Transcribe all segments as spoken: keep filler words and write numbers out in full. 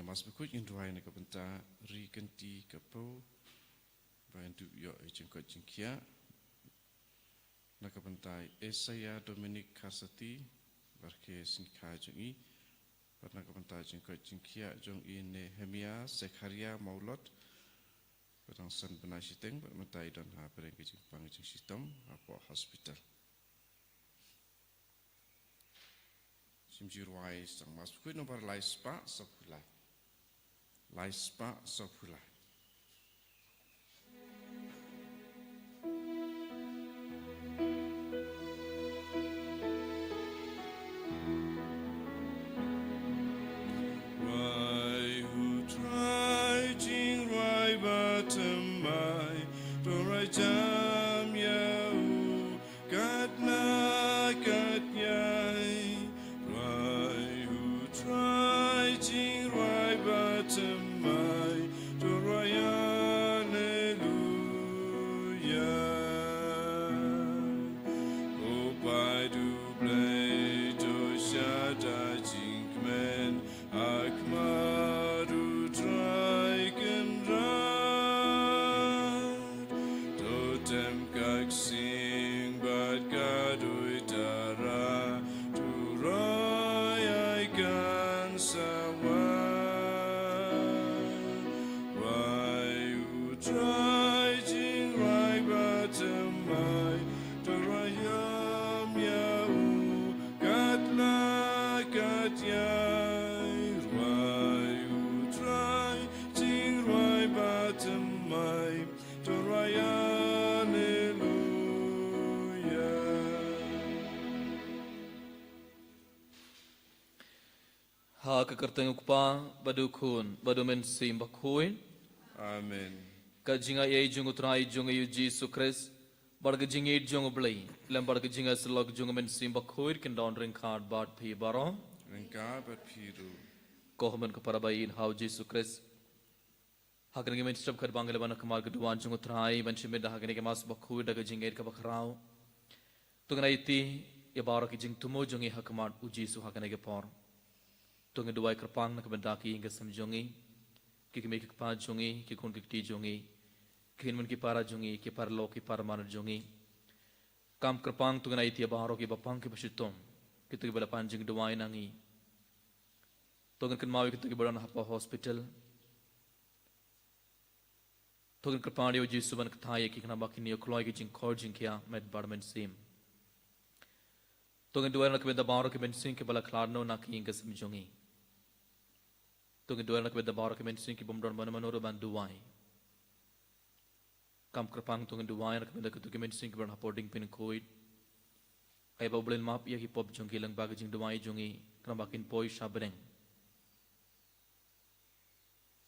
Mass Bakhuid ngin duwai na ka bynta Ri Kynti Kapo, ba yn dup ïoh ïa jingkoit jingkhiah. Na ka bynta Isaiah Dominic Kasati, barke sngikha jong i. Bad na ka bynta jingkoit jingkhiah jong i Nehemiah Zechariah Maulot, ba dang san bnai shiteng, bad mynta i don ha pdeng ka jingpang jingshitom hapoh hospital. Shim ju rwai sa Mass Bakhuid nombar lai spah saphew lai. Lai spah saphew lai. Rwai u Trai, jingrwai ba thymmai, to rwai jam ïa u katna katïai. Rwai u Trai, jingrwai ba thymmai, to rwai Alleluia. Ko Paid U Blei, to shad da jingkmen ha khmat U Trai Kynrad. To tem ka ksing bad ka duitara, to roi ai kan sa wan. Rwai u Trai, jingrwai ba thymmai, to rwai jam ïa u katna katïai. Rwai u Trai, jingrwai ba thymmai, to rwai Alleluia. Ha ka kyrteng U Kpa, bad U Khun, bad U Mynsiem Bakhuid. Amen. Ka jingaiei jong U Trai jong ngi U Jisu Khrist, bad ka jingïeit jong U Blei, lem bad ka jingïasyllok jong U Mynsiem Bakhuid, kin don ryngkat bad phi baroh. Ryngkat bad phi ruh. Ko hynmen ko para ba ïeit ha U Jisu Khrist. Ha kane ka mynstep kaba ngi la wan ha khmat ka duwan jong U Trai, ban shim bynta ha kane ka Mass Bakhuid da ka jingngeit kaba khraw. To ngin aiti ïa baroh ki jingthmu jong ngi ha khmat U Jisu ha kane ka por. To ngin duwai kyrpang na ka bynta ki ïing ki sem jong ngi, ki kmie ki kpa jong ngi, ki khun ki kti jong ngi, ki hynmen ki para jong ngi, ki paralok ki parmar jong ngi. Kam kyrpang to ngin aiti ïa baroh ki bapang ki bashitom, kito kiba la pan jingduwai na ngi. To ngin kynmaw ïa kito kiba don hapoh hospital. To ngin kyrpad ïa U Jisu ban kthah ïa ki khnang ba kin ïoh kloi ki jingkhor jingkhiah met bad mynsiem. To ngin duwai na ka bynta baroh ki mynsiem kiba la khlad noh na ki ïing ki sem jong ngi. To ngin duwai na ka bynta baroh ki mynsiem ki bym don mano mano ruh ban duwai. Kam kyrpang to ngin duwai na ka bynta kito ki mynsiem kiba don hapoh dieng pynkhuid. Ai ba U Blei un map ïa ki pop jong ki lyngba ki jingduwai jong ngi, khnang ba kin poi sha bneng.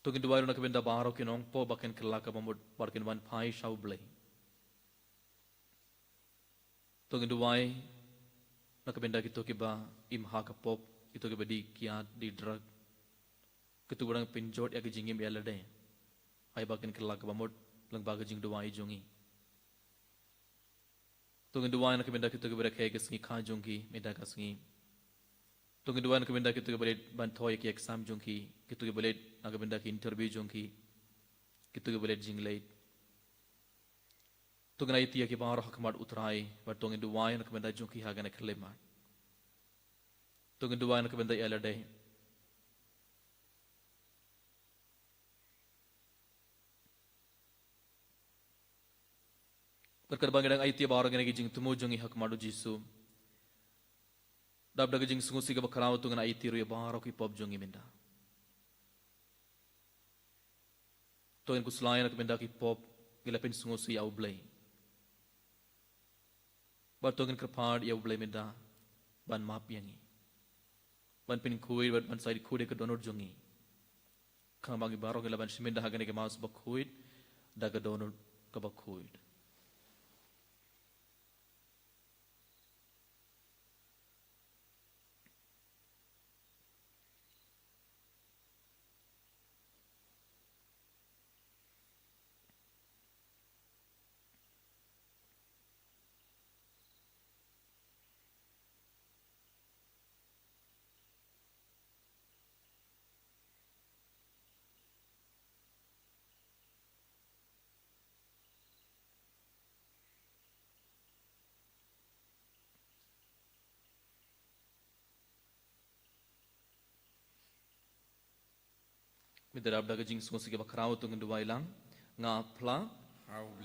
To ngin duwai ruh na ka bynta baroh ki nongpop ba kin kylla kaba mut bad kin wan phai sha U Blei. To ngin duwai na ka bynta kito kiba im ha ka pop, kito kiba die kiad, die drug, kito kiba dang pynjot ïa ka jingim ïa lade. Ai ba kin kylla kaba mut lyngba ka jingduwai jong ngi. To ngin duwai na ka bynta kito kiba rakhe ka sngi kha jong ki mynta ka sngi. To ngin duwai na ka bynta kito kiba leit ban thoh ïa ki exam jong ki, kito kiba leit na ka bynta ki interview jong ki, kito kiba leit jingleit. To ngin aiti ïa ki baroh ha khmat U Trai, bad to ngin duwai na ka bynta jong ki ha kane ka khyllipmat. To ngin duwai na ka bynta ïa lade. Bad katba ngi dang aiti ïa baroh kine ki jingthmu jong ngi ha khmat U Jisu, dap da ka jingsngewsih kaba khraw to ngin aiti ruh ïa baroh ki pop jong ngi mynta. To ngin khuslai na ka bynta ki pop kiba la pynsngewsih ïa U Blei. Bad to ngin kyrpad ïa U Blei mynta ban map ïa ngi, ban pynkhuid bad ban sa ïakhuid ïa ka dohnud jong ngi, khnang ba ngi baroh ngi lah ban shim bynta ha kane ka Mass bakhuid da ka dohnud kaba khuid. Phi da dap da ka jingsngewsih kaba khraw, to ngin duwai lang. Nga phla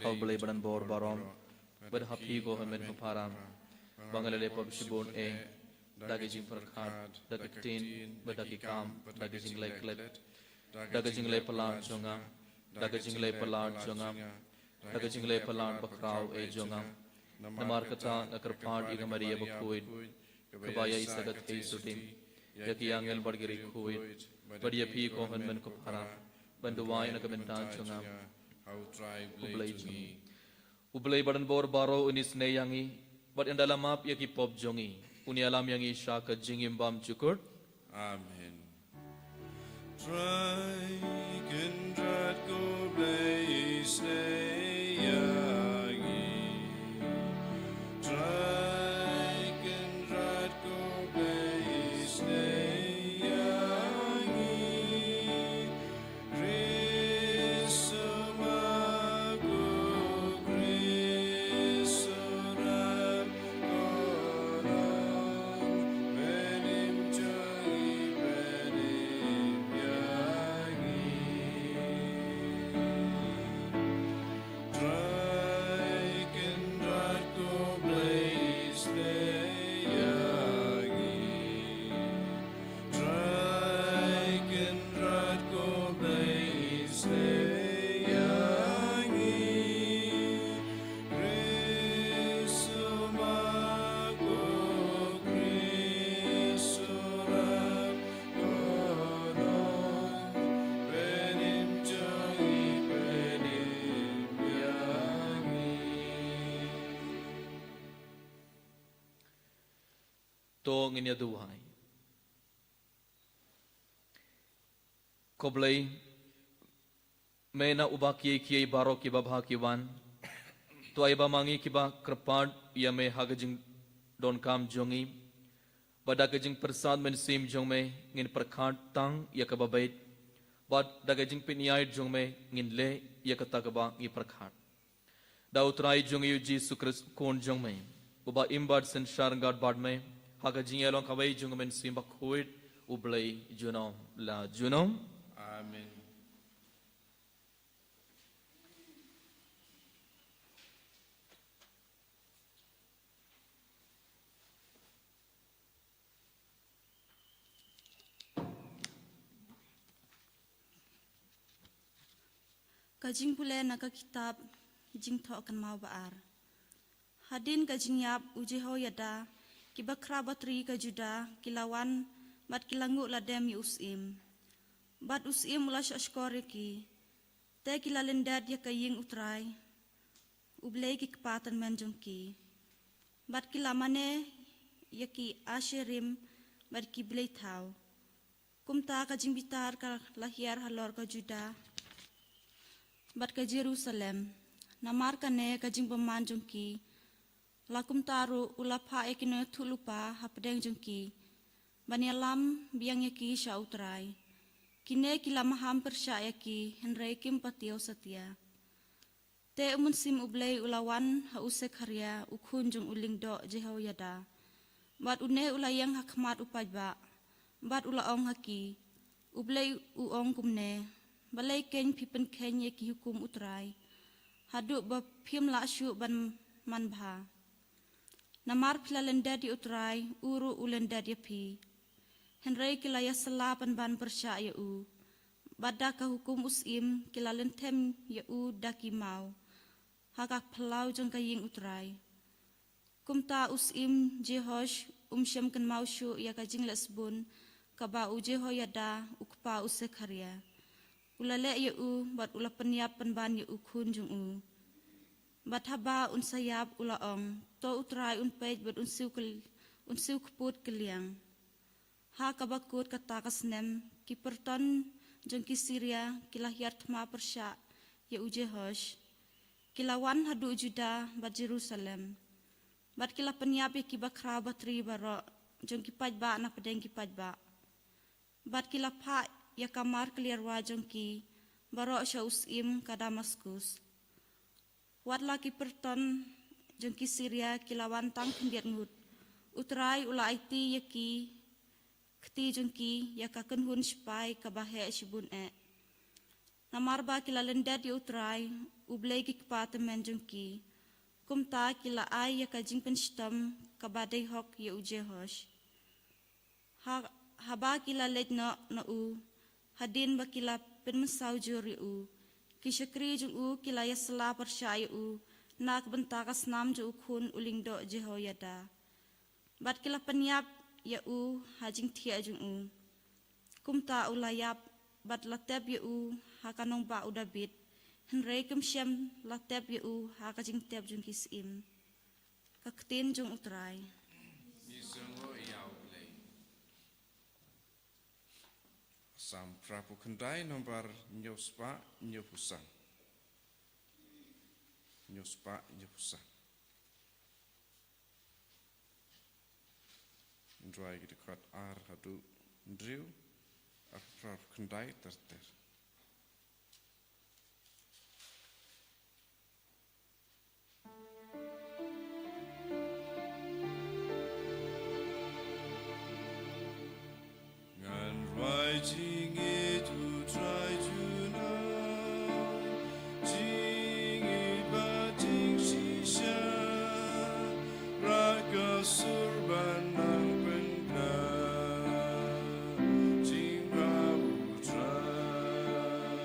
ha U Blei ba donbor baroh, bad ha phi ko hynmen ko para, ba nga la leh pop shibun eh, da ka jingpyrkhat, da ka ktien, bad da ki kam, da ka jingleh klet, da ka jingleh palat jong nga, da ka jingleh palat jong nga, da ka jingleh palat bakhraw eh jong nga. Namar kata nga kyrpad ïa ka Maria bakhuid, kaba ïa i sa ka thei suti, ïa ki angel bad ki riewkhuid, bad ïa phi ko hynmen ko para, ban duwai na ka bynta jong nga ha U Trai U Blei jong ngi. U Blei ba donbor baroh un isynei ïa ngi, bad ynda la map ïa ki pop jong ngi, un ïalam ïa ngi sha ka jingim bymjukut. Amen. Trai Kynrad ko Blei isynei ïa ngi. Trai Kynrad ko Blei isynei ïa ngi. Khrist u ma ko, Khrist u rap ko nong, pynim jong ngi, pynim ïa ngi. Trai Kynrad ko Blei isynei ïa ngi. Trai Kynrad ko Blei isynei ïa ngi. Khrist u ma ko, Khrist u rap ko nong, pynim jong ngi, pynim ïa ngi. To ngin ïa duwai. Ko Blei, me na uba kiei kiei baroh kiba bha ki wan, to ai ba ma ngi kiba kyrpad ïa me ha ka jingdonkam jong ngi, ba da ka jingpyrsad mynsiem jong me ngin pyrkhat tang ïa kaba beit, bad da ka jingpynïaid jong me ngin leh ïa kata kaba ngi pyrkhat. Da U Trai jong ngi U Jisu Khrist U Khun jong me, uba im bad synshar ryngkat bad me ha ka jingïalong kawei jong U Mynsiem Bakhuid, U Blei junom la junom. Amen. Ka jingpule na ka kitab Jingthoh Kynmaw ba ar. Hadien ka jingïap u Jehoiada, ki bakhraw batri ka Juda ki la wan bad ki la nguh lade ïa u syiem. Bad u syiem u la shahshkor ïa ki. Te ki la lyndet ïa ka ïing U Trai, U Blei ki kpa tymmen jong ki. Bad ki la mane ïa ki Asherim bad ki blei thaw. Kumta ka jingbitar ka la hiar halor ka Juda bad ka Jerusalem. Namar kane ka jingbymman jong ki, la kumta ruh u la phah ïa ki nongïathuhlypa hapdeng jong ki ban ïalam biang ïa ki sha U Trai. Kine ki la maham pyrshah ïa ki, hynrei kim patiaw satia. Te u Mynsiem U Blei u la wan ha u Sekharia, u khun jong u lyngdoh Jehoiada. Bad une u la ïeng ha khmat u paidbah, bad u la ong ha ki, U Blei u ong kumne: Balei keiñ phi pynkheiñ ïa ki hukum U Trai, haduh ba phim lah shuh ban manbha? Namar phi la lyndet ïa U Trai, u ruh u lyndet ïa phi. Hynrei ki la ïasylla pynban pyrshah ïa u, bad da ka hukum u syiem ki la lynthem ïa u da ki maw ha ka phyllaw jong ka ïing U Trai. Kumta u syiem Jehoash um shym kynmaw shuh ïa ka jingleh sbun kaba u Jehoiada u kpa u Sekharia u la leh ïa u, bad u la pynïap pynban ïa u khun jong u. Bad haba un sa ïap u la ong, To U Trai un peit bad un siew kyl-, un siew kput kylliang. Ha kaba kut kata ka snem, ki pyrton jong ki Siria ki la hiar thma pyrshah ïa u Jehoash. Ki la wan haduh Juda bad Jerusalem. Bad ki la pynïap ïa ki bakhraw batri baroh jong ki paidbah na pdeng ki paidbah. Bad ki la phah ïa ka mar kylliarwa jong ki baroh sha u syiem ka Damaskus. Wat la ki pyrton jong ki Siria ki la wan tang khyndiat ngut, U Trai u la aiti ïa ki kti jong ki ïa ka kynhun shipai kaba heh shibun eh. Namar ba ki la lyndet ïa U Trai, U Blei ki kpa tymmen jong ki, kumta ki la ai ïa ka jingpynshitom kaba dei hok ïa u Jehoash. Ha, haba ki la leit noh na u, hadien ba ki la pynmynsaw jur ïa u, ki shakri jong u ki la ïasylla pyrshah ïa u na ka bynta ka snam jong u khun u lyngdoh Jehoiada. Bad ki la pynïap ïa u ha jingthiah jong u. Kumta u la ïap bad la tep ïa u ha ka nongbah u Dabid, hynrei kumshem la tep ïa u ha ka jingtep jong ki syiem. Ka ktien jong U Trai. Ngi sngew ïa U Blei. Salm phra phew khyndai, nombar hynñiew spah hynñiew phew san. Hynñiew spah hynñiew phew san. Ngi rwai ki dkhot ar haduh hynriew, ar phra phew khyndai ter ter. Ngan rwai jingïeit U Trai junom, jingïeit bad jingshisha, bad ka sur ban nang pynbna, jingba U Trai.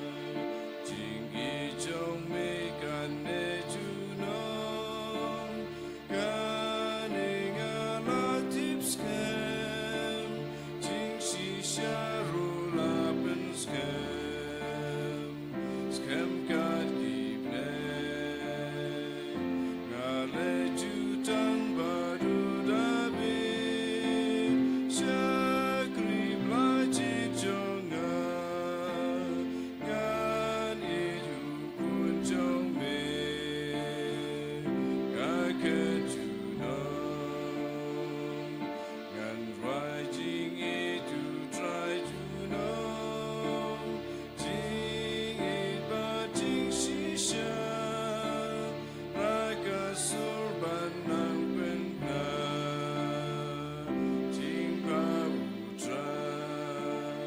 Jingïeit jong me kane junom, kane nga la tip skhem, jingshisha ruh la pynskhem, skhem kat ki bneng. Nga leit jutang bad u Dabid, shakri blai jied jong nga. Ngan ïeit U Khun jong me, ka khet junom. Ngan rwai jingïeit U Trai junom, jingïeit bad jingshisha, bad ka sur ban nang pynbna, jingba U Trai.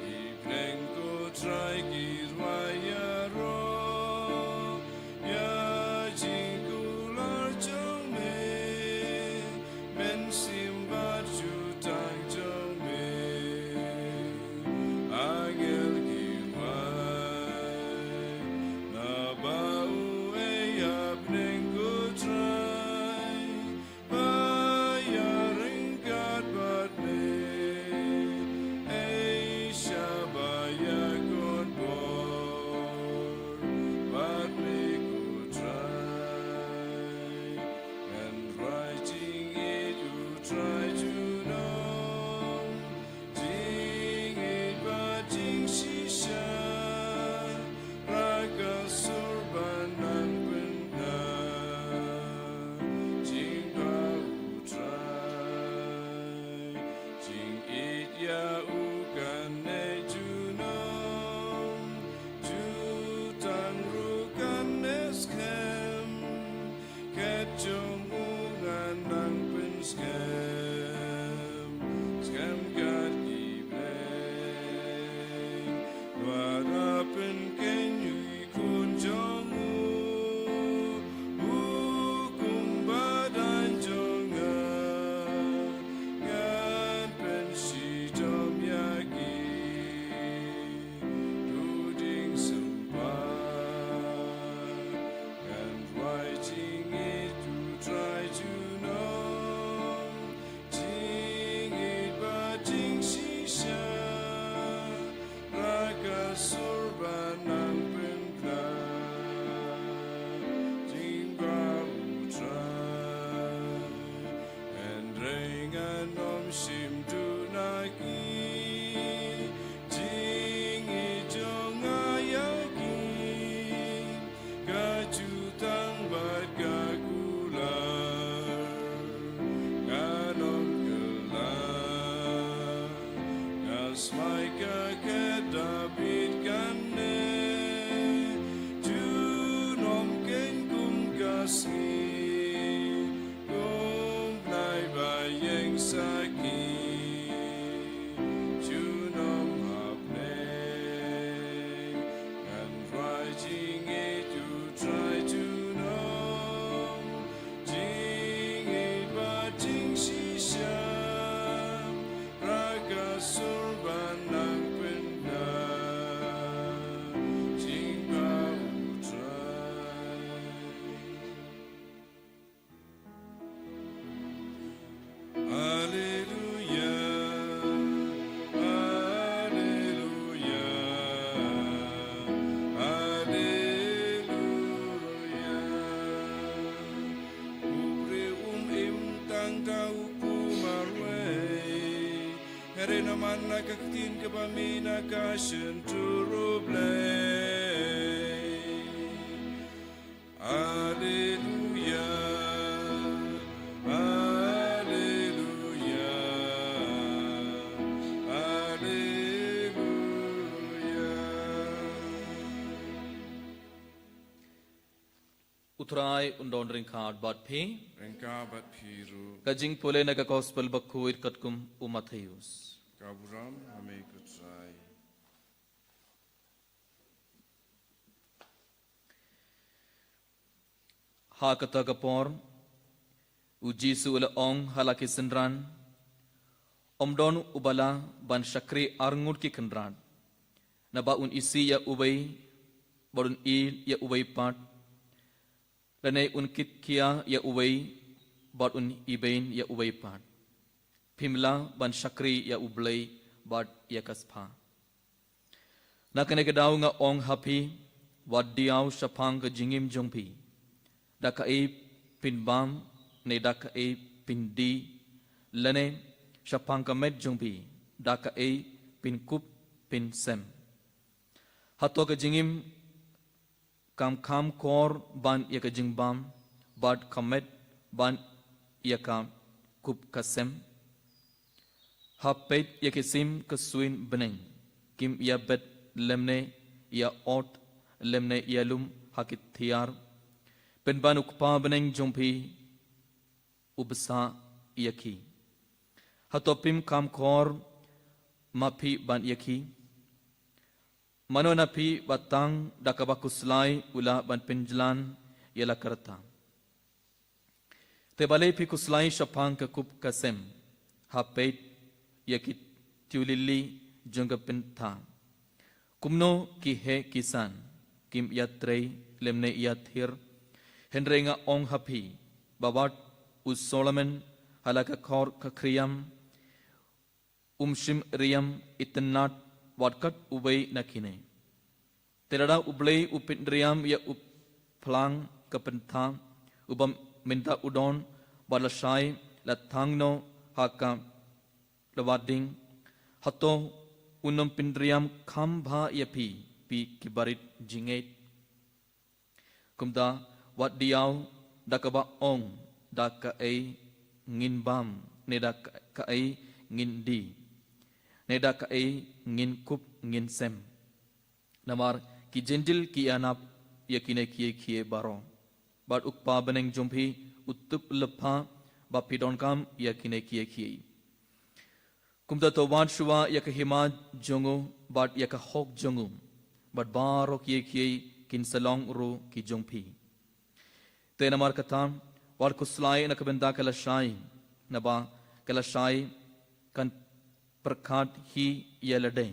Ki bneng ko Trai ki rwai ïaroh ïa jingkular jong me, mynsiem bad jutang jong me. Angel ki rwai, naba uei ha bneng ko Trai, ba ïa ryngkat bad me, ei shaba ïa konbor bad me ko Trai. Ngan rwai jingïeit U Trai junom, jingïeit bad jingshisha, bad ka sur ban nang pynbna, jingba U Trai. Jingïeit ïa u kane junom, jutang ruh kane skhem, khet jong u ngan nang pynskhem, skhem kat ki bneng. Wat la pynkheiñ ïa u Khun jong u, u kum ba dang jong nga, ngan pynshitom ïa ki, tu ding symbai. Ngan rwai jingïeit U Trai junom, jingïeit bad jingshisha, bad ka sur ban nang pynbna, jingba U Trai. Hynrei ngan ym shim duh na ki, jingïeit jong nga ïa ki, ka jutang bad ka kular, ngan ym kylla. Nga smai ka khet Dabid kane, junom kheiñ kum ka sngi, kum bnai ba ïeng sakhi, junom ha bneng. man na ka ktien kaba mih na ka shyntur U Blei. Alleluia, alleluia, alleluia. U Trai un don ryngkat bad phi. Ryngkat bad phi ruh. Ka jingpule na ka Gospel bakhuid katkum u Mathaios. Ka burom ha me ko Trai. Ha kata ka por, u Jisu u la ong ha la ki synran, ym don uba lah ban shakri arngut ki kynrad, naba un isih ïa uwei, bad un ïeit ïa uwei pat, lane un kit khia ïa uwei, bad un ibeiñ ïa uwei pat. Phim lah ban shakri ïa U Blei bad ïa ka spah. Na kane ka daw nga ong ha phi, wat diaw shaphang ka jingim jong phi, da kaei phin bam, ne da kaei phin die, lane shaphang ka met jong phi, da kaei phin kup phin sem. Hato ka jingim kam kham khor ban ïa ka jingbam, bad ka met ban ïa ka kup ka sem? Ha peit ïa ki sim ka suiñ bneng, kim ïabet lymne ïa ot lymne ïalum ha ki thiar, pynban U Kpa bneng jong phi u bsa ïa ki. Hato phim kham khor ma phi ban ïa ki? Mano na phi ba tang da kaba khuslai u lah ban pynjlan ïa la ka rta? Te balei phi khuslai shaphang ka kup ka sem? Ha peit ïa ki tiew lili jong ka pyntha, kumno ki heh ki san, kim ïatrei lymne ïathir. Hynrei nga ong ha phi, ba wat u Solomon ha la ka khor ka khriam um shym riam itynnad wat kat uwei na kine. Te lada U Blei u pynriam ïa u phlang ka pyntha, uba mynta u don bad lashai la thang noh ha ka lawar ding, hato un ym pynriam kham bha ïa phi, phi ki barit jingngeit? Kumta, wat diaw da kaba ong, da kaei ngin bam, ne da ka-, kaei ngin die, ne da kaei ngin kup ngin sem. Namar ki Jentil ki ïanap ïa kine kiei kiei baroh, bad U Kpa bneng jong phi u tip lypa ba phi donkam ïa kine kiei kiei. Kumta to wad shuwa ïa ka hima jong u, bad ïa ka hok jong u, bad baroh kiei kiei kin sa long ruh ki jong phi. Te namar kata, wat khuslai na ka bynta ka lashai, naba ka lashai kan pyrkhat hi ïa lade,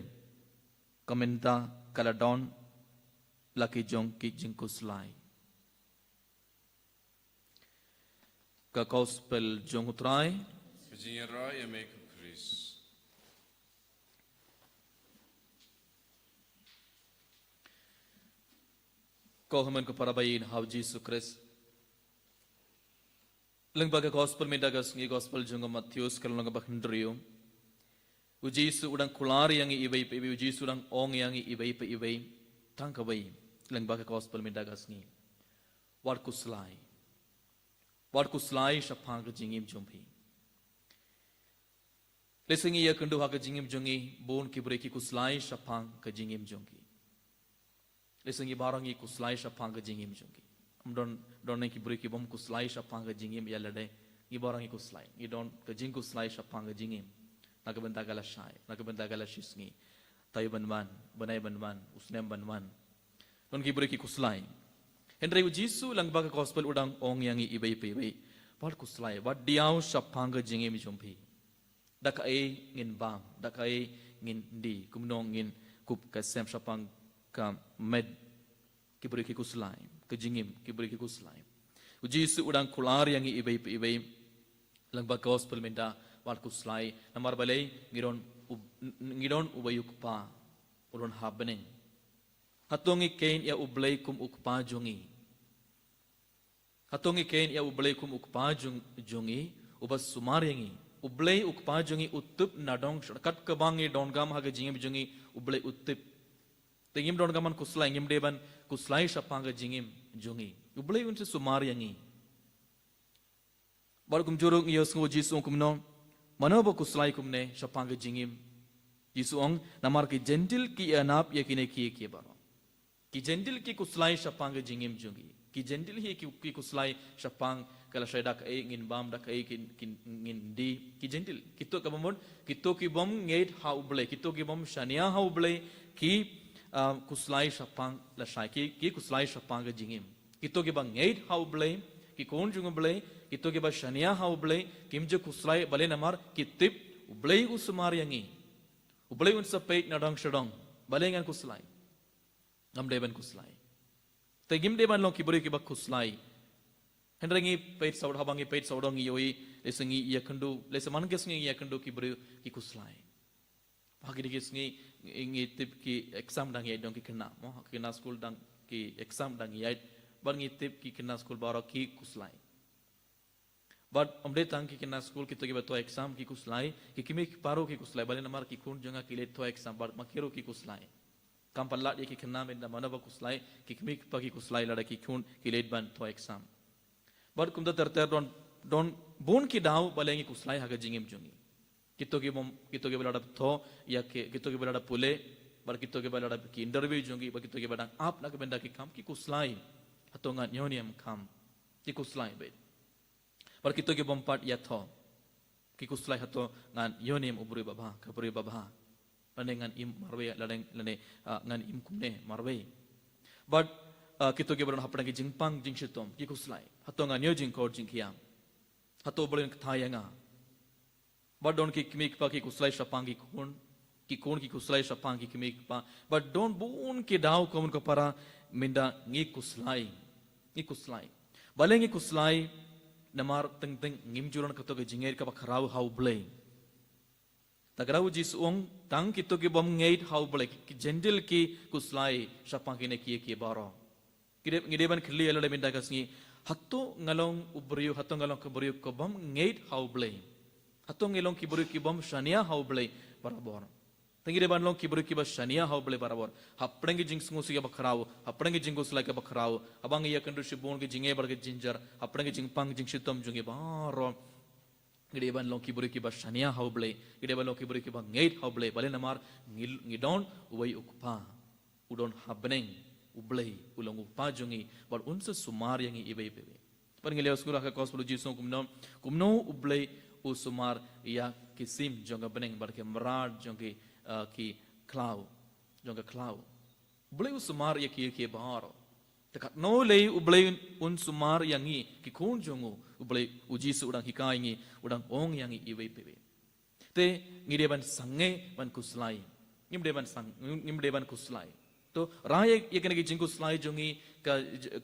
ka bynta ka la don la ki jong ki jingkhuslai. Ka Gospel jong U Trai. Ka jingïaroh ïa me ko Khrist. Ko hynmen ko para baieit ha U Jisu Khrist. Lyngba ka Gospel mynta ka sngi, Gospel jong u Mathaios ka lynnong ba hynriew. U Jisu u dang kular ïa ngi iwei pa iwei, U Jisu u dang ong ïa ngi iwei pa iwei. Tang kawei, lyngba ka Gospel mynta ka sngi. Wat khuslai. Wat khuslai shaphang ka jingim jong phi. Lehse ngi ïakynduh ha ka jingim jong ngi, bun ki briew ki khuslai shaphang ka jingim jong ki. Lehse ngi baroh ngi khuslai shaphang ka jingim jong ki. Ym don, don nang ki briew ki bym khuslai shaphang ka jingim ïa lade. Ngi baroh ngi khuslai. Ngi don ka jingkhuslai shaphang ka jingim. Na ka bynta ka lashai, na ka bynta ka lashisngi. Taïew ban wan, bnai ban wan, u snem ban wan. Don ki briew ki khuslai. Hynrei U Jisu lyngba ka Gospel u dang ong ïa ngi iwei pa iwei. Wat khuslai, wat diaw shaphang ka jingim jong phi. Da kaei ngin bam, da kaei ngin die, kumno ngin kup ka sem shaphang ka met, ki briew ki khuslai, ka jingim, ki briew ki khuslai. U Jisu u dang kular ïa ngi iwei pa iwei. Lyngba ka Gospel mynta, wat khuslai, namar balei, ngi don u, ngi don uwei U Kpa, u don ha bneng. Hato ngi kheiñ ïa U Blei kum U Kpa jong ngi? Hato ngi kheiñ ïa U Blei kum U Kpa jong, jong ngi, uba sumar ïa ngi? U Blei u Kpa jong ngi u tip na dong sha, kat kaba ngi donkam ha ka jingim jong ngi, U Blei u tip. Te ngim donkam ban khuslai, ngim dei ban khuslai shaphang ka jingim jong ngi. U Blei un sa sumar ïa ngi. Bad kumjuh ruh ngi ïohsngew Jisu ong kumno, mano ba khuslai kumne shaphang ka jingim. Jisu ong, namar ki Jentil ki ïanap ïa kine kiei kiei baroh. Ki Jentil ki khuslai shaphang ka jingim jong ngi. Ki Jentil hi ki, ki khuslai shaphang ka lashai da kaei ngin bam, da kaei ki, ki, ngin die. Ki Jentil, kito ki bym, kito ki bym ngeit ha U Blei, kito ki bym shaniah ha U Blei, ki, ah, khuslai shaphang lashai, ki, ki khuslai shaphang ka jingim. Kito kiba ngeit ha U Blei, ki khun jong U Blei, kito kiba shaniah ha U Blei, kim ju khuslai, balei namar ki tip U Blei u sumar ïa ngi. U Blei un sa peit na dong sha dong, balei ngan khuslai. Ngam dei ban khuslai. Te ngim dei ban long ki briew kiba khuslai. Hynrei ngi peit sawdong, haba ngi peit sawdong ngi ïohi, lehse ngi ïakynduh, lehse man ki sngi ngi ïakynduh ki briew ki khuslai. Ha kine ki sngi ngi, ngi tip ki exam dang ïaid, dang ki khynnah, mo, ki khynnah skul dang ki exam dang ïaid, bad ngi tip ki khynnah skul baroh ki khuslai. Bad ym dei tang ki khynnah skul, kito kiba thoh exam ki khuslai, ki kmie ki kpa ruh ki khuslai, balei namar ki khun jong nga ki leit thoh exam, bad ma ki ruh ki khuslai. Kam pat lad ïa ki khynnah mynta mano ba khuslai, ki kmie ki kpa ki khuslai lada ki khun ki leit ban thoh exam. Bad kumta ter ter don, don bun ki daw balei ngi khuslai ha ka jingim jong ngi. Kito ki bym, kito kiba la dep thoh ïa ki, kito kiba la dep pule, bad kito kiba la dep ki interview jong ki, bad kito kiba dang ap na ka bynta ki kam ki khuslai. Hato ngan ïoh ne em kam. Ki khuslai beit. Bad kito ki bym pat ïathoh, ki khuslai, hato ngan ïoh ne em u briew babha, ka briew babha. Lane ngan im marwei, lane, lane, ah, ngan im kumne marwei. Bad, ah, kito kiba don hapdeng ki jingpang jingshitom, ki khuslai, hato ngan ïoh jingkor jingkhiah. Hato U Blei un kthah ïa nga. Bad don ki kmie ki kpa ki khuslai shaphang ki khun, ki khun ki khuslai shaphang ki kmie ki kpa. Bad don bun ki daw kumno ka para mynta ngi khuslai, ngi khuslai. Balei ngi khuslai? Namar teng teng ngim ju don kato ka jingngeit kaba khraw ha U Blei. Ta ka daw U Jisu u ong, tang kito ki bym ngeit ha U Blei, ki, ki Jentil ki khuslai shaphang kine kiei kiei baroh. Ngi dei, ngi dei ban kylli ïa lade mynta ka sngi, hato nga long u briew, hato nga long ka briew ka bym ngeit ha U Blei? Hato ngi long ki briew ki bym shaniah ha U Blei barabor? Te ngi dei ban long ki briew kiba shaniah ha U Blei barabor. Hapdeng ki jingsngewsih kiba khraw, hapdeng ki jingkhuslai kiba khraw, haba ngi ïakynduh shibun ki jingeh bad ki jingjia, hapdeng ki jingpang jingshitom jong ngi baroh. Ngi dei ban long ki briew kiba shaniah ha U Blei, ngi dei ban long ki briew kiba ngeit ha U Blei, balei namar ngi, ngi don uwei u Kpa. U don ha bneng, U Blei, u long u Kpa jong ngi, bad un sa sumar ïa ngi iwei pa iwei. Bad ngi la ïohsngew ha ka gospel U Jisu kumno, kumno U Blei u sumar ïa ki sim jong ka bneng, bad ki mrad jong ki, ah, ki khlaw, jong ka khlaw. U Blei u sumar ïa ki, ïa ki baroh. Te katno lei U Blei un, un sumar ïa ngi, ki khun jong u, U Blei, U Jisu u dang hikai ngi, u dang ong ïa ngi iwei pa iwei. Te ngi dei ban sangeh ban khuslai. Ngim dei ban sang, ngim dei ban khuslai. To, rah ïa, ïa kine ki jingkhuslai jong ngi, ka,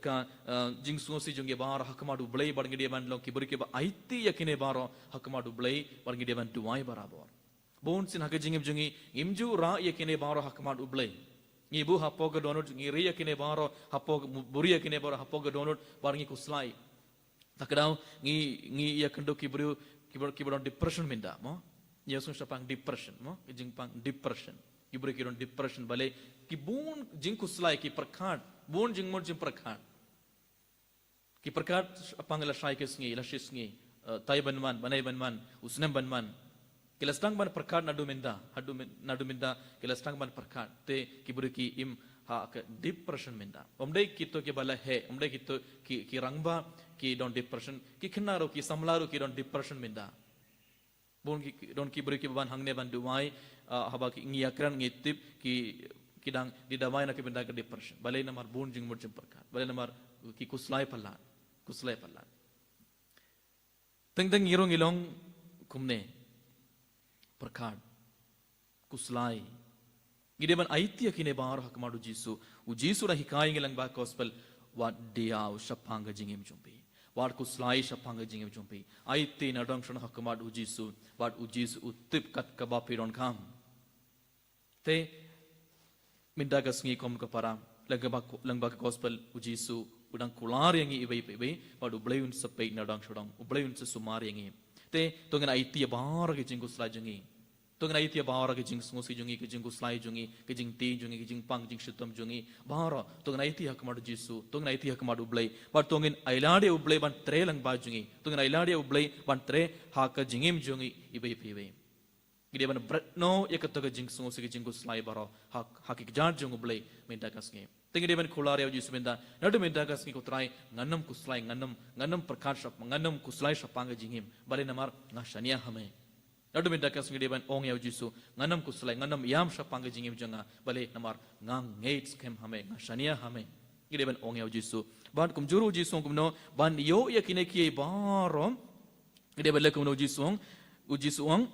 ka, eh, jingsngewsih jong ngi baroh ha khmat U Blei, bad ngi dei ban long ki briew kiba aiti ïa kine baroh ha khmat U Blei, bad ngi dei ban duwai barabor. Bun sien ha ka jingim jong ngi, ngim ju rah ïa kine baroh ha khmat U Blei. Ngi buh hapoh ka dohnud, ngi ri ïa kine baroh, hapoh ka, buh ri ïa kine baroh hapoh ka dohnud, bad ngi khuslai. Ta ka daw, ngi, ngi ïakynduh ki briew, ki briew, ki briew don depression mynta, mo? Ngi ïa sngewsih shaphang depression, mo? Ki jingpang depression. Ki briew ki don depression balei, ki bun jingkhuslai, ki pyrkhat, bun jingmut jingpyrkhat. Ki pyrkhat shaphang lashai ki sngi, lashisngi, eh, tai ban wan, bnai ban wan, u snem ban wan. Ki la sdang ban pyrkhat naduh mynta, haduh myn-, naduh mynta, ki la sdang ban pyrkhat, te ki briew ki im ha ka depression mynta. Ym dei kito kiba la heh, ym dei kito ki, ki rangbah ki don depression, ki khynnah ruh, ki samla ruh ki don depression mynta. Bun ki, ki don ki briew kiba wan hangne ban duwai, ah, haba ki ngi ïakren ngi tip ki, ki dang die dawai na ka bynta ka depression. Balei namar bun jingmut jingpyrkhat. Balei namar ki khuslai palat. Khuslai palat. Teng teng ngi ruh ngi long kumne. Pyrkhat. Khuslai. Ngi dei ban aiti ïa kine baroh ha khmat U Jisu. U Jisu u dang hikai ngi lyngba gospel. Wat diaw shaphang ka jingim jong phi. Wat khuslai shaphang ka jingim jong phi. Aiti na dong sha dong ha khmat U Jisu. Wat U Jisu u tip kat kaba phi donkam. Te, mynta ka sngi kum ka para, lyngba, lyngba ka gospel U Jisu u dang kular ïa ngi iwei pa iwei, bad U Blei un sa peit na dong sha dong, U Blei un sa sumar ïa ngi. Te, to ngin aiti ïa baroh ki jingkhuslai jong ngi. To ngin aiti ïa baroh ki jingsngewsih jong ngi, ki jingkhuslai jong ngi, ki jingtieng jong ngi, ki jingpang jingshitom jong ngi. Baroh, to ngin aiti ha khmat u Jisu, to ngin aiti ha khmat u Blei. Bad to ngin ailad ïa u Blei ban trei lang bad jong ngi. To ngin ailad ïa u Blei ban trei ha ka jingim jong ngi iwei pa iwei. Ngi dei ban bret noh ïa kato ka jingsngewsih, ka jingkhuslai baroh ha, ha ki kjat jong u Blei mynta ka sngi. Te ngi dei ban kular ïa u Jisu mynta, naduh mynta ka sngi ko Trai, ngan ym khuslai, ngan ym, ngan ym pyrkhat shap, ngan ym khuslai shaphang ka jingim. Balei? Namar nga shaniah ha me. Naduh mynta ka sngi ngi dei ban ong ïa u Jisu, ngan ym khuslai, ngan ym ïam shaphang ka jingim jong nga. Balei? Namar nga ngeit skhem ha me, nga shaniah ha me. Ngi dei ban ong ïa u Jisu. Bad kumjuh u Jisu ong kumno, ban ïoh ïa kine kiei baroh. Ngi dei ban leh kumno u Jisu ong, u Jisu ong.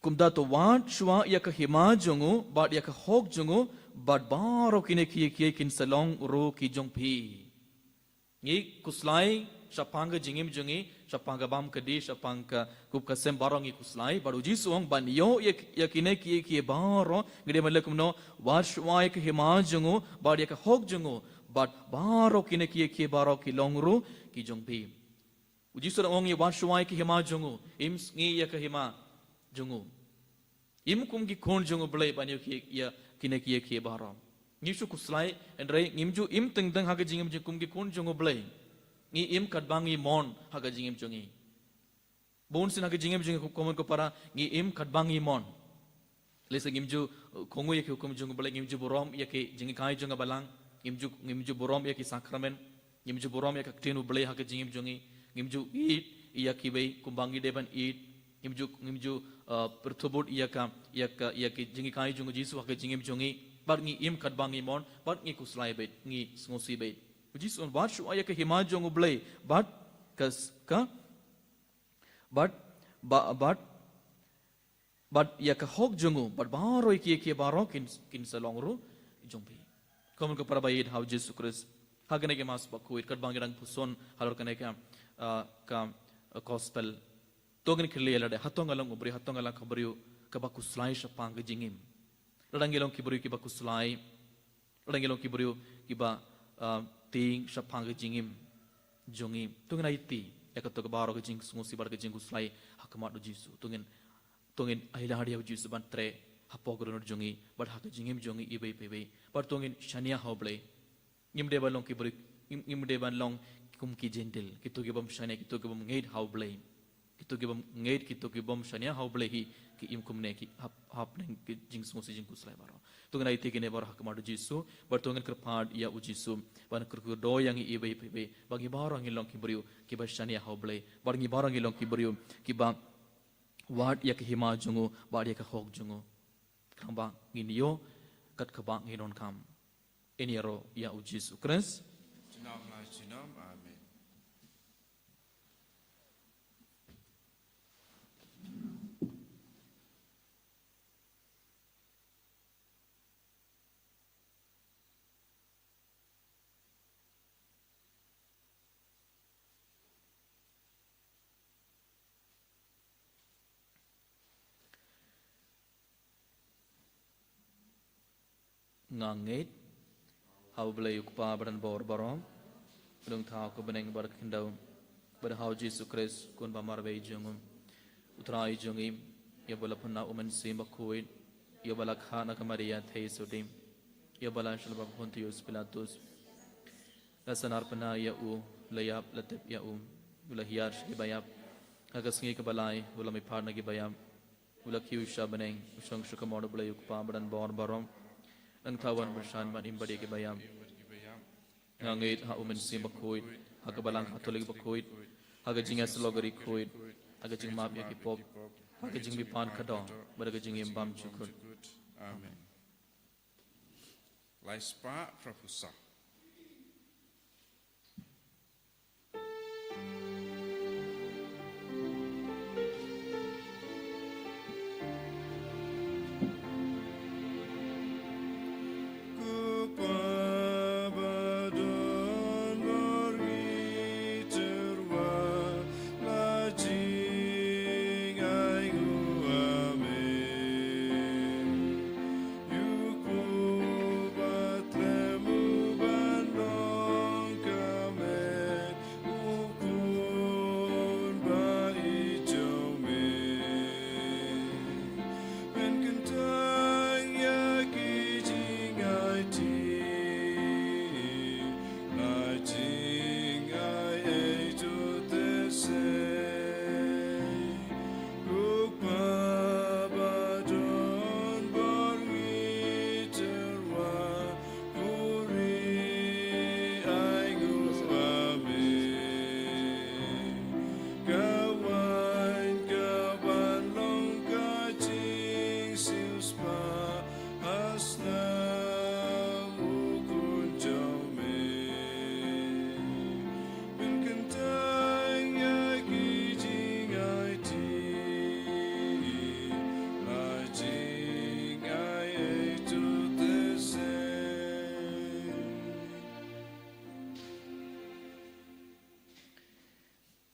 Kumta to wad shuwa ïa ka hima jong u, bad ïa ka hok jong u, bad baroh kine kiei kiei kin sa long ruh ki jong phi. Ngi khuslai shaphang ka jingim jong ngi, shaphang ka bam ka dih, shaphang ka kup ka sem baroh ngi khuslai, bad u Jisu ong ban ïoh ïa, ïa kine kiei kiei baroh, ngi dei ban leh kumno, wad shuwa ïa ka hima jong u, bad ïa ka hok jong u, bad baroh kine kiei kiei baroh ki long ruh ki jong phi. U Jisu u ong ïa wad shuwa ïa ka hima jong u, im sngi ïa ka hima jong u. Im kum ki khun jong u Blei ban ïoh ki, ïa kine kiei kiei baroh. Ngi shu khuslai, hynrei ngim ju im teng teng ha ka jingim jong kum ki khun jong u Blei. Ngi im katba ngi mon ha ka jingim jong ngi. Bun sien ha ka jingim jong ngi ko mon ko para, ngi im katba ngi mon. Lehse ngim ju, uh, kohnguh ïa ki hukum jong u Blei, ngim ju burom ïa ki jinghikai jong ka balang, ngim ju, ngim ju burom ïa ki sakramen, ngim ju burom ïa ka ktien u Blei ha ka jingim jong ngi, ngim ju ïeit ïa kiwei kumba ngi dei ban ïeit, ngim ju, ngim ju, uh, pyrthuh bud ïa ka, ïa ka, ïa ki jinghikai jong u Jisu ha ka jingim jong ngi, bad ngi im katba ngi mon, bad ngi khuslai beit, ngi sngewsih beit. U Jisu u ong wad shuwa ïa ka hima jong u Blei, bad ka s-, ka, bad, ba-, bad, bad ïa ka hok jong u, bad baroh ïa kiei kiei baroh kin, kin sa long ruh jong phi. Ko mon ko para ba ïeit ha u Jisu Khrist. Ha kane ka Mass Bakhuid, katba ngi dang puson halor kane ka, ah, ka, ah, gospel. To ngin kylli ïa lade, hato nga long u briew, hato nga long ka briew kaba khuslai shaphang ka jingim. Lada ngi long ki briew kiba khuslai, lada ngi long ki briew kiba, ah, tieng shaphang ka jingim jong ngi. To ngin aiti ïa kato ka baroh ka jingsngewsih bad ka jingkhuslai ha khmat u Jisu. To ngin, to ngin ailad ïa u Jisu ban trei hapoh ka dohnud jong ngi bad ha ka jingim jong ngi iwei pa iwei. Bad to ngin shaniah ha u Blei. Ngim dei ban long ki briew, ngim, ngim dei ban long kum ki Jentil, kito ki bym shaniah, kito ki bym ngeit ha u Blei. Kito ki bym ngeit, kito ki bym shaniah ha u Blei hi, ki im kumne, ki hap, hapdeng ki jingsngewsih jingkhuslai baroh. To ngin aiti kine baroh ha khmat u Jisu, bad to ngin kyrpad ïa u Jisu ban kyrkhu ïa ngi iwei pa iwei, ba ngi baroh ngin long ki briew kiba shaniah ha u Blei, bad ngi baroh ngin long ki briew kiba wad ïa ka hima jong u bad ïa ka hok jong u. Khnang ba ngin ïoh kat kaba ngi donkam. Ïaroh ïa u Jisu Khrist. Junom la junom. Amen. Nga ngeit ha u Blei u Kpa ba don bor baroh, ba don thaw ka bneng bad ka khyndew, bad ha u Jisu Khrist, u Khun ba marwei jong u, u Trai jong ngi, ïa uba la pynah u Mynsiem Bakhuid, ïa uba la kha na ka Maria theisotti, ïa uba la shah lyngba u Pontius Pilatus. La sahnarphna ïa u, la ïap, la tep ïa u, u la hiar sha ki baïap. Ha ka sngi kaba lai u la mihpat na ki baïap. U la kiew sha bneng, u shong sha ka mon u Blei u Kpa ba don bor baroh. Nangta u wan bynshai ban im bad ïa ki baïap. Nga ngeit ha u Mynsiem Bakhuid, ha ka Balang Katholik bakhuid, ha ka jingïasyllok ri khuid, ha ka jingmap ïa ki pop, ha ka jingmihpat khadduh, bad ha ka jingim bymjukut. Amen. Lai spah phra phew saw.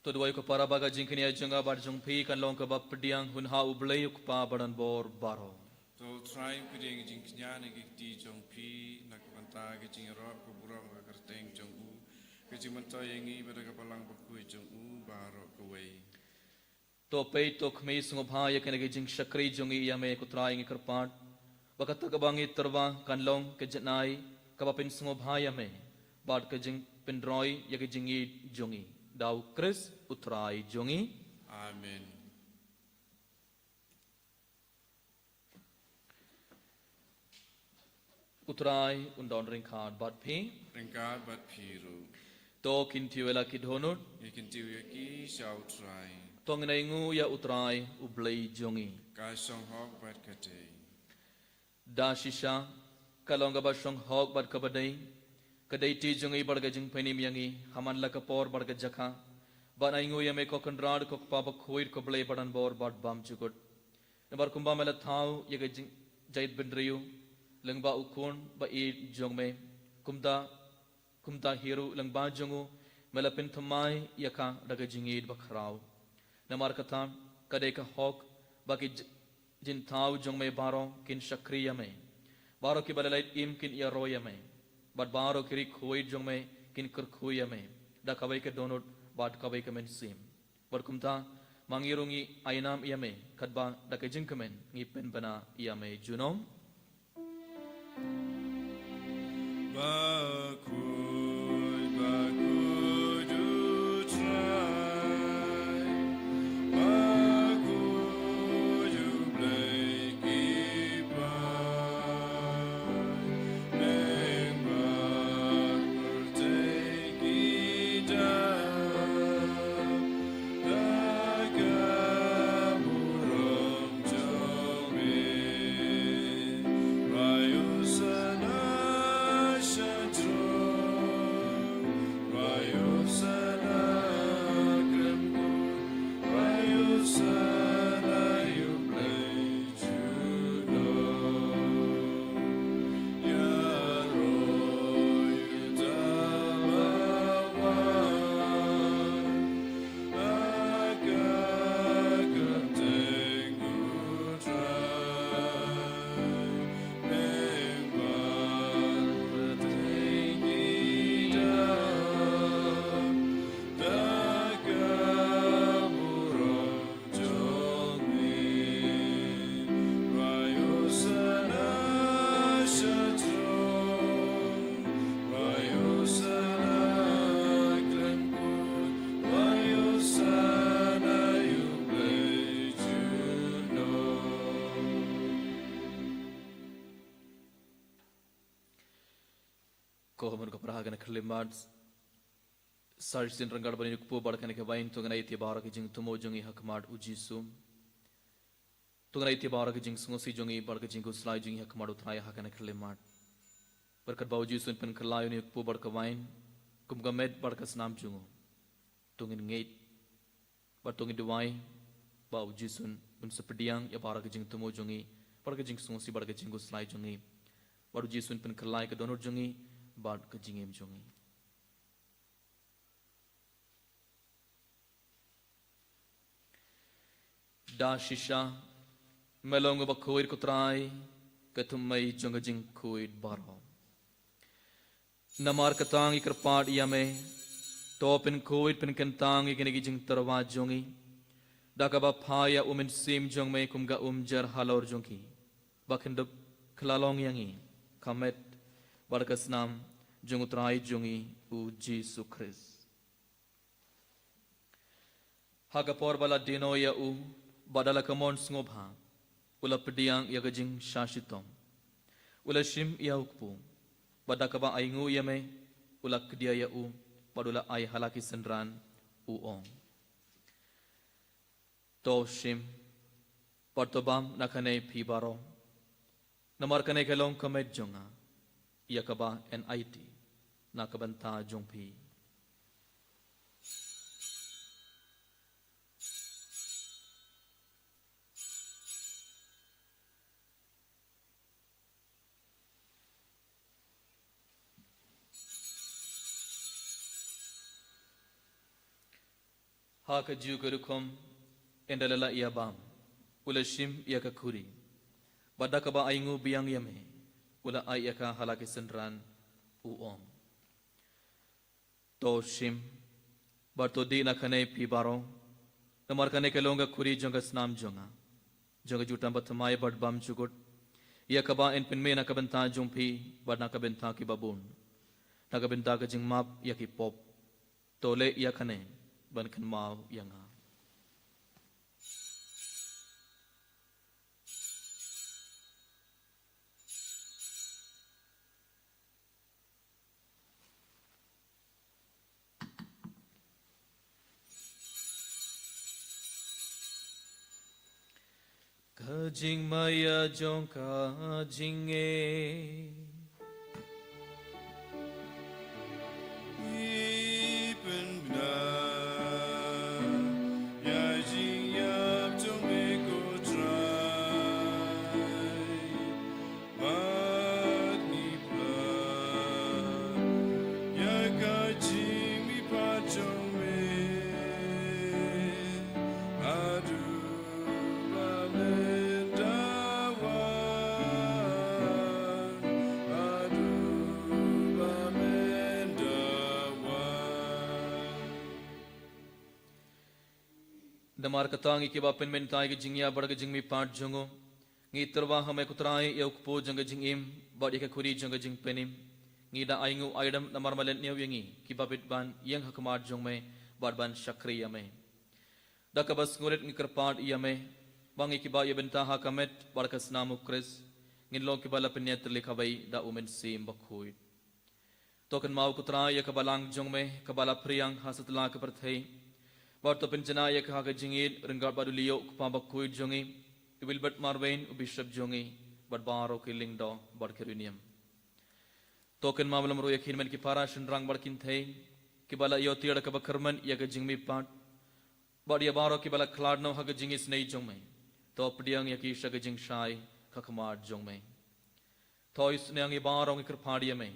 To duwai ko para ba ka jingkñia jong nga bad jong phi kan long kaba pdiang hun ha U Blei U Kpa badonbor baroh. To Trai pdiang jingkñia na ki kti jong phi na ka bynta ka jingïaroh ka burom ka kyrteng jong u, ka jingmyntoi ïa ngi bad ka balang bakhuid jong u baroh kawei. To peit to khmih sngewbha ïa kane ka jingshakri jong ngi ïa me ko Trai ngi kyrpad ba kata kaba ngi tyrwa kan long ka jingai kaba pynsngewbha ïa me bad ka jingpynroi ïa ka jingïeit jong ngi. Da U Khrist U Trai jong ngi. Amen. U Trai un don ryngkat bad phi. Ryngkat bad phi ruh. To kyntiew ïa la ki dohnud. Ngi kyntiew ïa ki sha U Trai. To ngin ainguh ïa U Trai U Blei jong ngi. Ka shong hok bad ka dei. Da shisha ka long kaba shong hok bad kaba dei, ka dei ti jong ngi bad ka jingpynim ïa ngi ha man la ka por bad ka jaka, ban ainguh ïa me ko Kynrad ko Kpa bakhuid ko Blei badonbor bad bymjukut. Namar kumba me la thaw ïa ka jing- jaitbynriew lyngba U Khun ba ïeit jong me, kumta kumta hi ruh lyngba jong u me la pynthymmai ïa ka da ka jingïeit bakhraw. Namar kata ka dei ka hok ba ki j- jingthaw jong me baroh kin shakri ïa me, baroh kiba la lait im kin ïaroh ïa me, bad baroh ki ri khuid jong me kin kyrkhu ïa me da kawei ka dohnud bad kawei ka mynsiem. Bad kumta ma ngi ruh ngi ai nam ïa me katba da ka jingkmen ngi pynbna ïa me junom. Bakhuid, bakhuid U Trai, bakhuid U Blei ki paid, mynba pyrthei ki dap da ka burom jong me. Rai Hosana sha throne, rai Hosana khlem kut, rai Hosana ïa U Blei. Ko hynmen ko para, ha kane ka khyllipmat sa shisien ryngkat ban ïa kpu bad kane ka wain, to ngin ai ïa baroh ki jingthmu jong ngi ha khmat U Jisu. To ngin ai ïa baroh ki jingsngewsih jong ngi bad ki jingkhuslai jong ngi ha khmat U Trai ha kane ka khyllipmat. Bad katba U Jisu un pynkylla ïa une u kpu bad ka wain kum ka met bad ka snam jong u, to ngin ngeit bad to ngin duwai ba U Jisu un sa pdiang ïa baroh ki jingthmu jong ngi bad ki jingsngewsih bad ki jingkhuslai jong ngi. Bad U Jisu un pynkylla ïa ka dohnud jong ngi bad ka jingim jong ngi. Da shisha me long uba khuid ko Trai, ka thymmei jong ka jingkhuid baroh. Namar kata ngi kyrpad ïa me, to pynkhuid pynkyntang ïa kine ki jingtyrwa jong ngi da kaba phah ïa U Mynsiem jong me kum ka umjer halor jong ki, ba kin da khla long ïa ngi ka met bad ka snam jong U Trai jong ngi U Jisu Khrist. Ha ka por ba la dieng noh ïa u, bad da la ka mon sngewbha, u la pdiang ïa ka jingshah shitom, u la shim ïa u kpu, bad da kaba ainguh ïa me, u la kdia ïa u, bad u la ai ha la ki synran, u ong: To shim bad to bam na kane phi baroh, namar kane ka long ka met jong nga, ïa kaba yn aiti na ka bynta jong phi. Ha kajuh ka rukom, ynda la lah ïa bam, u la shim ïa ka khuri, bad da kaba ainguh biang ïa me, u la ai ïa ka ha la ki synran, u ong: To shim, bad to dih na kane phi baroh, namar kane ka long ka khuri jong ka snam jong nga, jong ka jutang bathymmai bad bymjukut, ïa kaba yn pynmih na ka bynta jong phi bad na ka bynta kiba bun, na ka bynta ka jingmap ïa ki pop. To leh ïa kane ban kynmaw ïa nga. Ka jingmaïa jong ka jingngeit. Ngi pynbna ïa jingïap jong me ko Trai. Bad ngi pla ïa ka jingmihpat jong me. Haduh ba men da wan, haduh ba men da wan. Namar kata ngi kiba pynmynta ïa ka jingïap bad ka jingmihpat jong u, ngi tyrwa ha me ko Trai ïa u kpu jong ka jingim bad ïa ka khuri jong ka jingpynim. Ngi da ainguh aidam namar me lehniam ïa ngi kiba bit ban ïeng ha khmat jong me bad ban shakri ïa me. Da kaba sngewrit ngi kyrpad ïa me ba ngi kiba ïa bynta ha ka met bad ka snam u Khrist, ngin long kiba la pynïatylli kawei da u Mynsiem Bakhuid. To kynmaw ko Trai ïa ka balang jong me kaba la phriang ha satlak ka pyrthei, bad to pynjanai ïa ka ha ka jingïeit ryngkat bad u Leo u kpa bakhuid jong ngi, u Wilbert Marwein u bishop jong ngi, bad baroh ki lyngdoh bad ki riewniam. To kynmaw lem ruh ïa ki hynmen ki para shynrang bad kynthei kiba la ïoh tiar da kaba kyrmen ïa ka jingmihpat, bad ïa baroh kiba la khlad noh ha ka jingisynei jong me. To pdiang ïa ki sha ka jingshai ha khmat jong me. To isynei ïa ngi baroh, ngi kyrpad ïa me,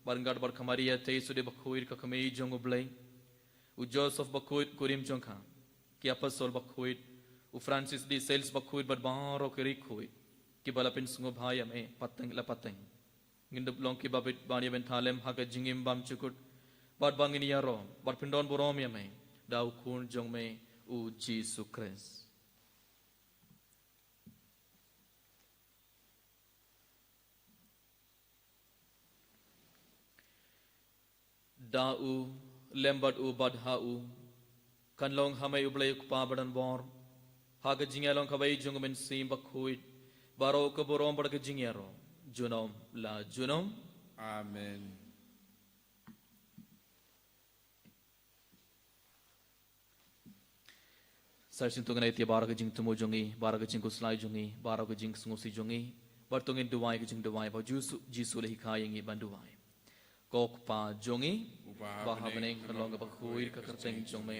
bad ryngkat bad ka Maria Theisotti bakhuid ka kmie jong u Blei, u Joseph bakhuid kurim jong ka, ki apostol bakhuid, u Francis de Sales bakhuid bad baroh ki riewkhuid kiba la pynsngewbha ïa me pateng la pateng. Ngin dup long kiba bit ban ïa bynta lem ha ka jingim bymjukut, bad ba ngin ïaroh bad pyndonburom ïa me da u Khun jong me u Jisu Khrist. Da u, lem bad u, bad ha u, kan long ha me u Blei u Kpa badonbor, ha ka jingïalong kawei jong u Mynsiem Bakhuid, baroh ka burom bad ka jingïaroh junom la junom. Amen. Sa shisien to ngin ai ïa baroh ka jingthmu jong ngi, baroh ka jingkhuslai jong ngi, baroh ka jingsngewsih jong ngi, bad to ngin duwai ka jingduwai ba u Jisu, Jisu u la hikai ïa ngi ban duwai. Ko Kpa jong ngi uba ha bneng, kan long kaba khuid ka kyrteng jong me,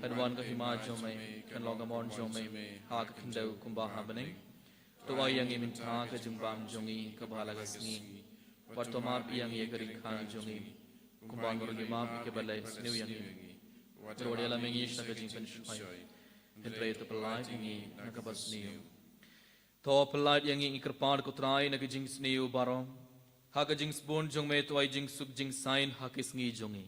kan wan ka hima jong me, kan long ka mon jong me ha ka khyndew kumba ha bneng. To ai ïa ngi mynta ka jingbam jong ngi kaba ha la ka sngi, bad to map ïa ngi ïa ka ri kha jong ngi, kumba ngi ruh ngi map ïa kiba leh sniew ïa ngi. Wat ïalam ïa ngi sha ka jingpynshoi, hynrei to pyllait ïa ngi na kaba sniew. To pyllait ïa ngi, ngi kyrpad ko Trai, na ka jingsniew baroh. Ha ka jingsbun jong me to ai jingsuk jingsaiñ ha ki sngi jong ngi.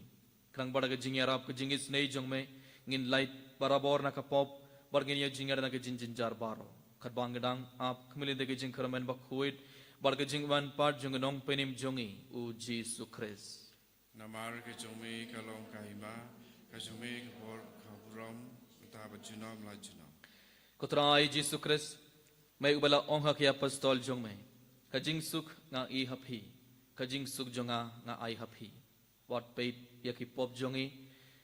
Khnang ba da ka jingïarap ka jingisynei jong me ngin lait barabor na ka pop, bad ngin ïoh jingïada na ka jingjynjar baroh, katba ngi dang ap khmih lynti ka jingkyrmen bakhuid bad ka jingwan pat jong u Nongpynim jong ngi u Jisu Khrist. Namar ka jong me ka long ka hima, ka jong me ka bor, ka burom, mynta bad junom la junom. Ko Trai Jisu Khrist, me uba la ong ha ki apostol jong me, ka jingsuk nga ai ha phi, ka jingsuk jong nga nga ai ha phi. Wat peit ïa ki pop jong ngi,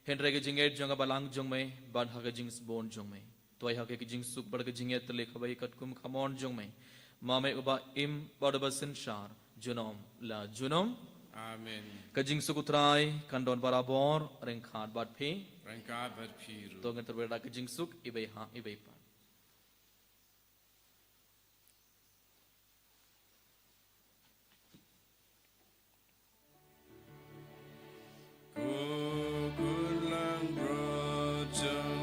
hynrei ka jingngeit jong ka balang jong me, bad ha ka jingsbun jong me to ai ha ki ka jingsuk bad ka jingïatylli kawei katkum ka mon jong me, ma me uba im bad uba synshar junom la junom. Amen. Ka jingsuk u Trai kan don barabor ryngkat bad phi. Ryngkat bad phi ruh. To ngin tyrwa da ka jingsuk iwei ha iwei pat. Ko Khun Langbrot jong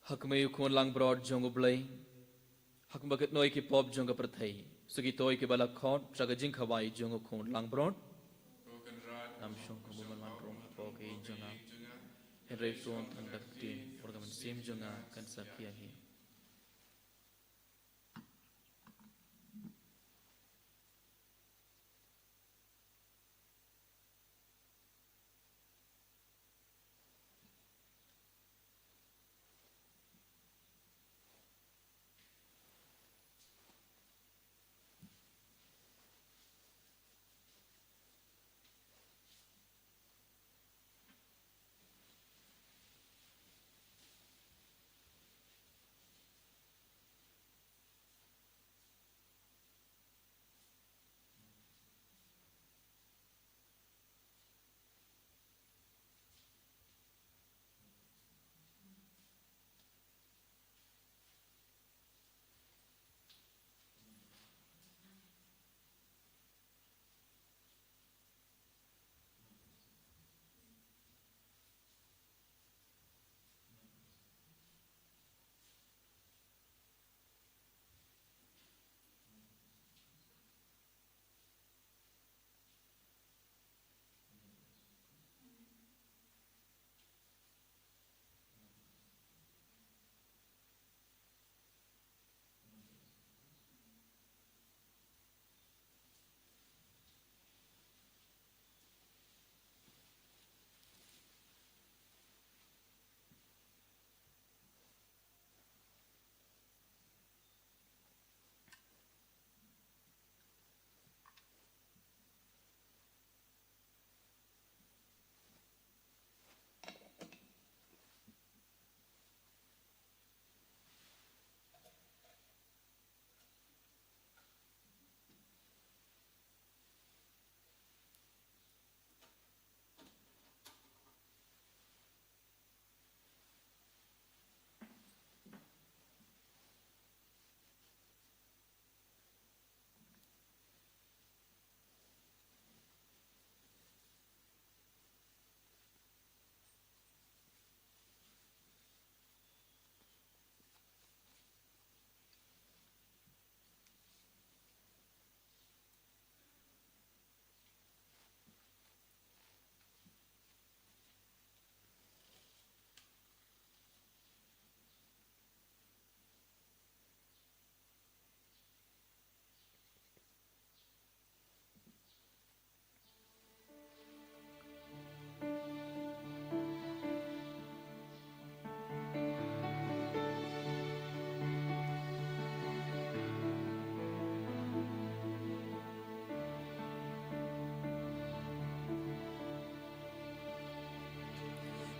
Ha kmie u Khun langbrot jong U Blei, ha kaba kynnoh ïa ki pop jong ka pyrthei, sa kito kiba la khot sha ka jingkhawai jong u Khun langbrot. Ym shong kumba man ruh hapoh ka ïing jong nga, hynrei to tang da ka ktien bad ka mynsiem jong nga kan sa khia hi.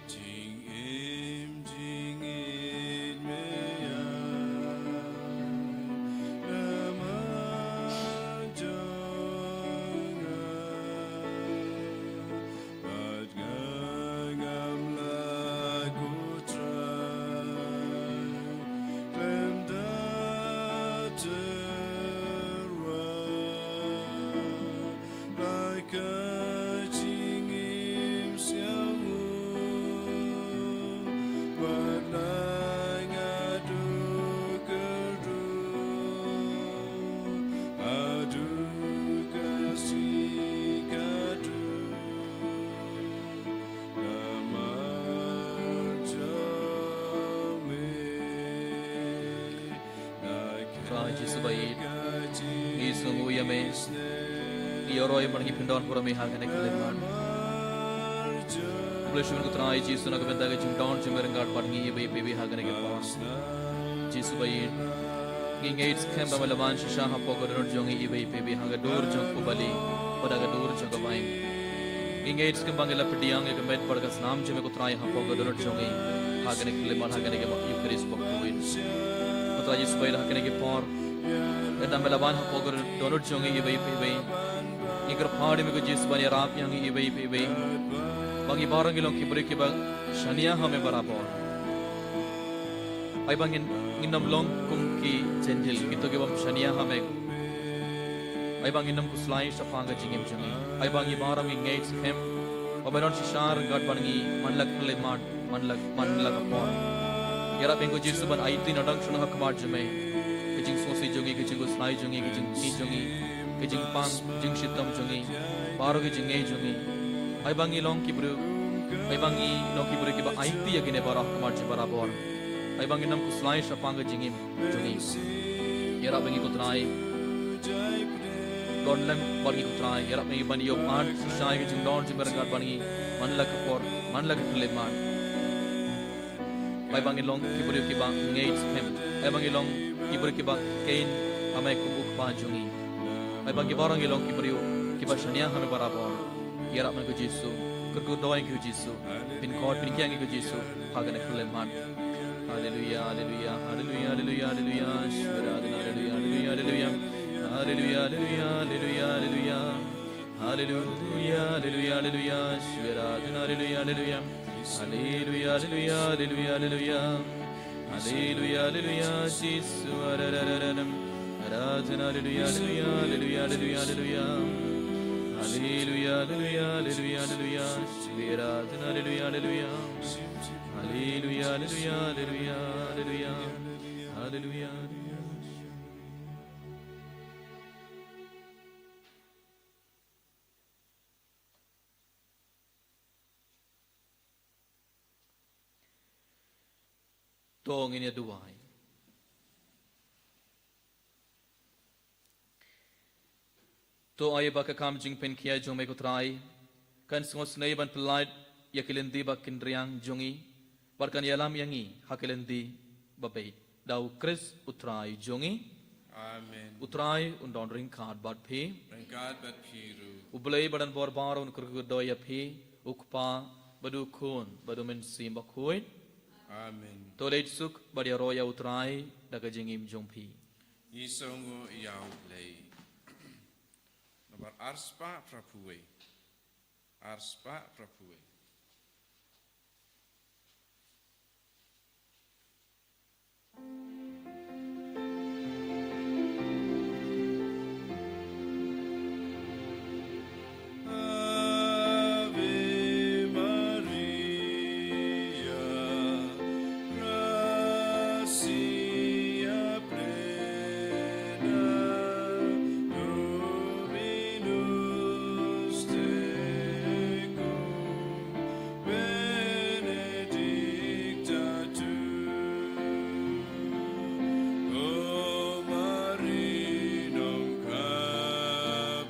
Jingim jingngeit me ïa namar jong nga, bad nga ngam lah ko Trai, khlem da tyrwa. Ba ka jingim sngewbha, wat la nga duk ka duk, haduh ka sngi ka duk, namar jong me. Trai Jisu ba ïeit, ngi sngewnguh ïa me. Ngi ïaroh ïa me, ngi pyndon burom ïa me ha kane ka khyllipmat. Khublei shibun ko Trai Jisu na ka bynta ka jingdon jong me ryngkat bad ngi iwei pa iwei ha kane ka por. Jisu ba ïeit, ngi ngeit skhem ba me la wan shisha hapoh ka dohnud jong ngi iwei pa iwei ha ka dur jong ka pubali bad ha ka dur jong ka baiñ. Ngi ngeit skhem ba ngi la pdiang ïa ka met bad ka snam jong me ko Trai hapoh ka dohnud jong ngi ha kane ka khyllipmat, ha kane ka Eucharist bakhuid. Ko Trai Jisu ba ïeit, ha kane ka por, ynda me la wan hapoh ka dohnud jong ngi iwei pa iwei, ngi kyrpad ïa me ko Jisu ban ïarap ïa ngi iwei pa iwei, ba ngi baroh ngi long ki briew kiba shaniah ha me barabor. Ai ba ngin, ngin ym long kum ki Jentil, kito ki bym shaniah ha me. Ai ba ngin ym khuslai shaphang ka jingim jong ngi. Ai ba ngi baroh ngi ngeit skhem ba me don shisha ryngkat bad ngi man la ka khyllipmat, man la, man la ka por. Ïarap ïa ngi ko Jisu ban aiti na dang shnong ha khmat jong me. Ka jingsngewsih jong ngi, ka jingkhuslai jong ngi, ka jingkti jong ngi, ka jingpang, ka jingshitom jong ngi, baroh ka jingngeit jong ngi. Ai ba ngi long ki briew, ai ba ngi long ki briew kiba aiti ïa kine baroh ha khmat jong barabor. Ai ba ngin ym khuslai shaphang ka jingim jong ngi. Ïarap ïa ngi ko Trai. Don lem bad ngi ko Trai. Ïarap ïa ngi ban ïoh pat shisha ïa ka jingdon jong me ryngkat bad ngi. Man la ka por, man la ka khyllipmat. Ai ba ngi long ki briew kiba ngeit skhem. Ai ba ngi long ki briew kiba khein ha me kum u Kpa jong ngi. Ai ba ngi baroh ngi long ki briew kiba shaniah ha me barabor. Ïarap ïa ngi ko Jisu. Kyrkhu doi ïa ngi ko Jisu. Pynkhot pynkhia ïa ngi ko Jisu. Ha kane ka khyllipmat. Haleluya, haleluya, haleluya, haleluya, haleluya. Shwera dina, haleluya, haleluya, haleluya. Haleluya, haleluya, haleluya, haleluya. Haleluya, haleluya, haleluya. Shwera dina, haleluya, haleluya. Haleluya, haleluya, haleluya, haleluya. Haleluya, haleluya, Jisu, ararararam. Aradhana, haleluya, haleluya, haleluya, haleluya, haleluya. Haleluya, haleluya, haleluya, haleluya. Shwera dina, haleluya, haleluya. Haleluya, haleluya, haleluya, haleluya. Haleluya, haleluya. To ngin ïa duwai. To ai ba ka kam jingpynkhia jong me ko Trai kan sngewsynei ban pyllait ïa ki lynti ba kynriang jong ngi, bad kan ïalam ïa ngi ha ki lynti ba beit. Da u Khrist u Trai jong ngi. Amen. U Trai un don ryngkat bad phi. Ryngkat bad phi ruh. U Blei ba don bor baroh un kyrkhu doi ïa phi, u Kpa, bad u Khun, bad u Mynsiem Bakhuid. Amen. To leit suk bad ïaroh ïa u Trai da ka jingim jong phi. Ngi sngewnguh ïa u Blei. Nambar arspah phra phew wei. Arspah phra phew wei. Ave Maria, gratia plena, Dominus tecum, benedicta tu, O Maria, nong ka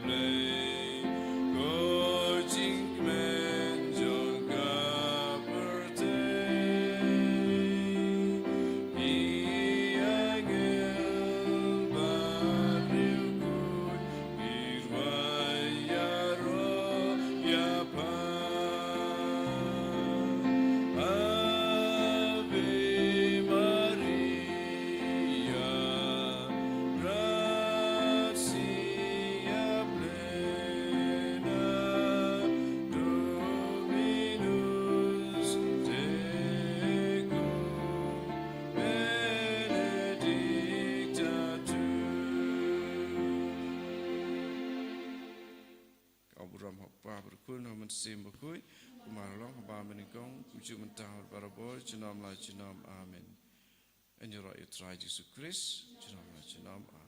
Blei, ko jingkmen jong ka pyrthei. Ki angel bad riewkhuid ki rwai ïaroh ïa pha. Ave Maria, gratia plena, Dominus tecum, benedicta tu. Ka burom ha u Kpa bad u Khun bad u Mynsiem Bakhuid, kumba la long ha ba mynnyngkong, kumjuh mynta bad barabor, junom la junom. Amen. Ngin ïaroh ïa u Trai Jisu Khrist, junom la junom. Amen.